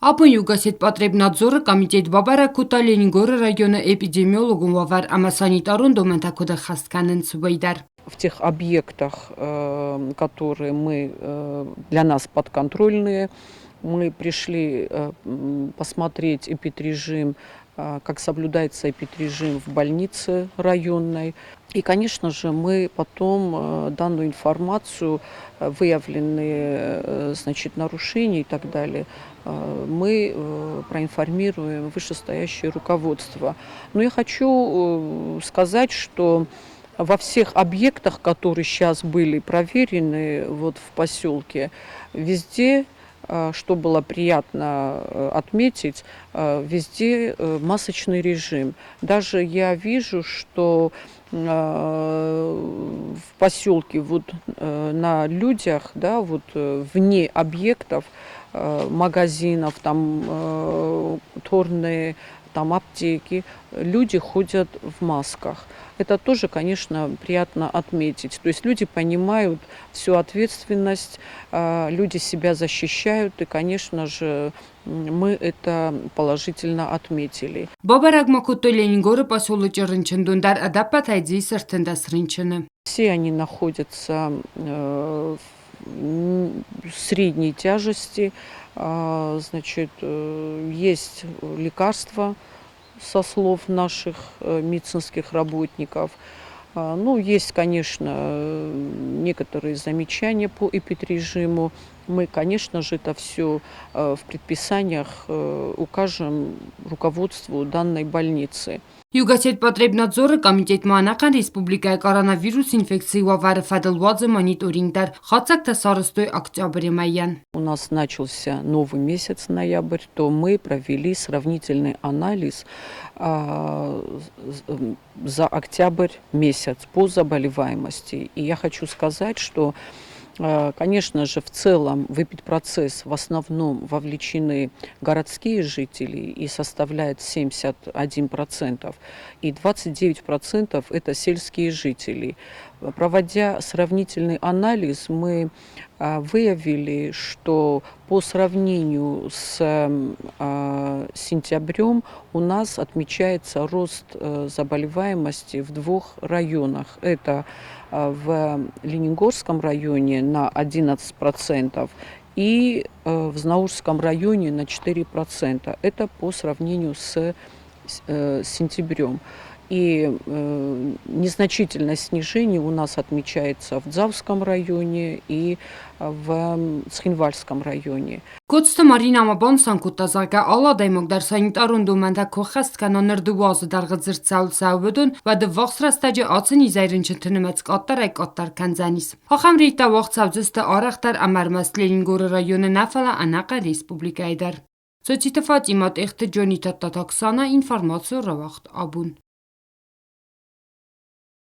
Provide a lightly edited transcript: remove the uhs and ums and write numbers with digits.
Абон Югосетпотребнадзоры комитет бабӕрӕг кодта Ленингоры районы эпидемиологон уавӕр ӕмӕ санитарон домӕнтӕ куыд ӕххӕст кӕнынц, уый дӕр. В тех объектах, которые мы для нас подконтрольные, мы пришли посмотреть эпидрежим, как соблюдается эпидрежим в больнице районной. И, конечно же, мы потом данную информацию, выявленные, значит, нарушения и так далее, мы проинформируем вышестоящее руководство. Но я хочу сказать, что во всех объектах, которые сейчас были проверены вот в поселке, везде, что было приятно отметить, везде масочный режим. Даже я вижу, что в поселке вот на людях, да, вот вне объектов, магазинов, там торные, там аптеки, люди ходят в масках. Это тоже, конечно, приятно отметить. То есть люди понимают всю ответственность, люди себя защищают, и, конечно же, мы это положительно отметили. Бабӕрӕг ма кодтой Ленингоры поселочы рынчындон дӕр ӕдӕппӕтӕй дзы ис 13 рынчыны. Все они находятся в средней тяжести. Значит, есть лекарства со слов наших медицинских работников. Ну, есть, конечно, некоторые замечания по эпидрежиму. Мы, конечно же, это все в предписаниях укажем руководству данной больницы. Югосетпотребнадзоры комитет ма ӕнӕхъӕн республикӕйы коронавирусы инфекцийы уавӕры фӕдыл уадзы мониторинг дӕр. Хатдзӕгтӕ сарӕзтой октябры мӕйӕн. У нас начался новый месяц, ноябрь, то мы провели сравнительный анализ за октябрь месяц по заболеваемости. И я хочу сказать, что, конечно же, в целом в эпидпроцесс в основном вовлечены городские жители и составляет 71%, и 29% это сельские жители. Проводя сравнительный анализ, мы выявили, что по сравнению с сентябрем у нас отмечается рост заболеваемости в двух районах. Это в Ленингорском районе на 11% и в Знаурском районе на 4%. Это по сравнению с сентябрем. И незначительное снижение у нас отмечается в Дзауском районе и в Цхинвальском районе. Коцты Марина ма банысан кодта, зӕгъгӕ, алы адӕймаг дӕр санитарон домӕнтӕ куы ӕххӕст кӕна ныр дыууӕ азы дӕргъы дзырд цӕуыл цӕуы, уыдон, уӕд ӕввахс рӕстӕджы ацы низӕй рынчынты нымӕц къаддӕрӕй-къаддӕр кӕндзӕнис. Ахӕм рейдтӕ уагъд цӕудзысты арӕхдӕр ӕмӕ ӕрмӕст Ленингоры районы нӕ, фӕлӕ ӕнӕхъӕн республикӕйы дӕр. Цоциты Фатимӕ, Тъехты Джони, Тадтаты Оксана, информацион рауагъд Абон.